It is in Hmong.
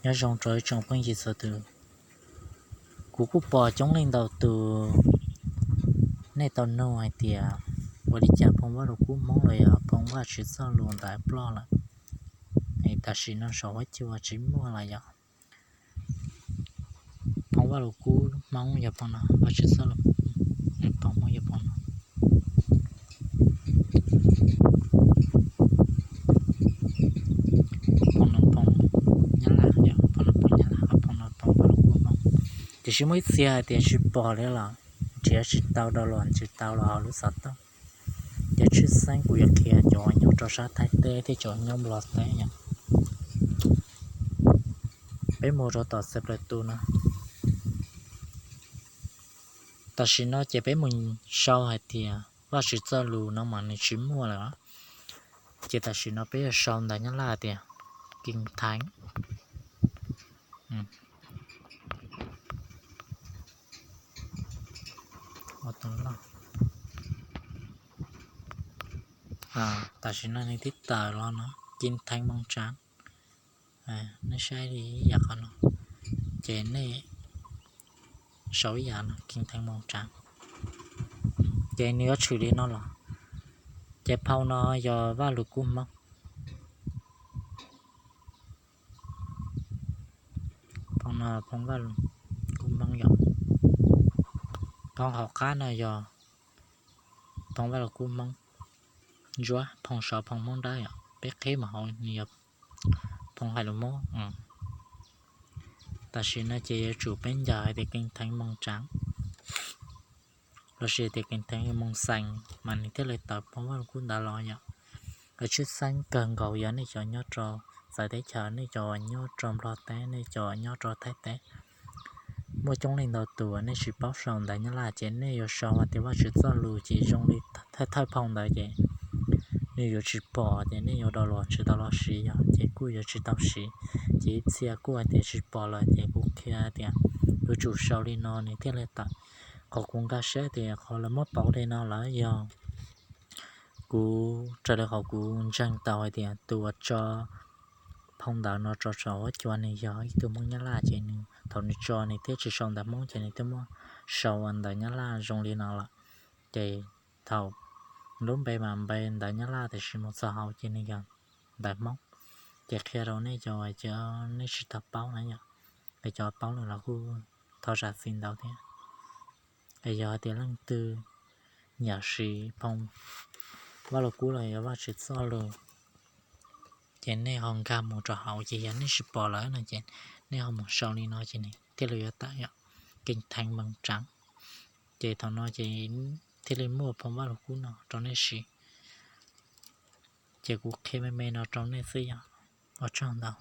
Nyob zoo rau ib tsoom phooj ywg txhua tus. Kuv kuj pom coob leej ntau tus nej tau nug hais tias ua li cas phoo Vaj Lug Kub Hmoob los yog phoo Vajtswv txoj lus ntawd ploj lawm, tam sim no saum huab cua tsis muaj lawm yom. Phoo Vaj Lug Kub Hmoob yog phoo no, Vajtswv txoj lus, phoo Hmoob yog phoo no. Phoo no phoo Nyab Laj, phoo no phoo Nyab Laj, phoo no phoo Vaj Lug Kub Hmoob. Tiam sis muaj ib txhia hais tias tsis pom li los, nrhiav tsis tau, download tsis tau los hauv lub xov tooj. Ces tshwj xeeb kuv yuav qhia cov uas nyob rau sab Thaib teb thiab cov nyob Nplog teb yom. Peb mus rau tom Xeev Laus tus no. Tam sim no ces peb mus sau hais tias Vajtswv txoj lus no mas nws tsis muaj lawm. Ces tam sim no peb yuav sau ntawv Nyab Laj tias Kinh Thánh. Tam sim no nws twb tawm los no, Kinh Thánh Mông Tráng. Nej saib li ib yam qhov no, ces nej sau ib yam no, Kinh Thánh Mông Tráng. Ces nws yuav tshwm li no los, ces phoo no yog Vaj Lug Kub Hmoob. Phoo no phoo Vaj Lug Kub Hmoob yog, phoo hauv qab no yog phoo Vaj Lug Kub Hmoob ntsuab, phoo sov phoo Hmoob Dawb yom. Peb qhib mus hauv nws yog phoo hais lus Hmoob. Tam sim no ces yuav tsum peb ncaws hais tias Kinh Thánh Mông Tráng, lossis tias Kinh Thánh Mông Xanh mas nws thiaj li tawm phoo Vaj Lug Kub ntawd los yom. Tshwj xeeb kawg nkaus yog nej cov nyob rau txawv teb chaws, nej cov nyob rau Nplog teb, nej cov nyob rau Thaib teb. Muaj coob leej ntau tus nej tsis paub sau ntawv Nyab Laj ces nej yuav sau hais tias Vajtswv txoj lus ces zoo li thawj thawj phoo ntawd ces nws yuav tsis pom ces nej yuav download tsis tau los siv yom, ces kuj yuav tsis tau siv. Ces ib txhia kuj hais tias tsis pom lawm ces kuv qhia tias yuav tsum sau li no nws thiaj li tawm. Qhov kuv nkag siab tias qhov lawv muab pauv li no lawm yog kuv raws li qhov kuv ntseeg tau hais tias tus uas tso phoo ntawv no rau saum huab cua nws yog ib tug Hmoob Nyab Laj ces nws thaum nws tso nws thiaj tsis sau ntawv Hmoob ces nws thiaj muab sau ua ntawv Nyab Laj zoo li no lawm. Ces thaum lub npe mas npe ntawv Nyab Laj tiam sis mus txog hauv ces nws yog ntawv Hmoob. Ces qhia rau nej cov uas nej tsis tau paub na yom, es cov paub lawm los kuj thov zam txim ntau thiab. Es yog hais tias leej twg nyiam siv phoo Vaj Lug Kub los yog Vajtswv txoj lus ces nej ho nkag mus rau hauv, ces yog nej tsis pom lawm no ces nej ho mus sau li no ces nws thiaj li yuav tawm yom, Kinh Thánh Mông Tráng. Ces thaum no ces thiaj li muaj phoo Vaj Lug Kub no rau nej siv. Ces kuv qhia me me no rau nej xwb yom. Ua tsaug ntau.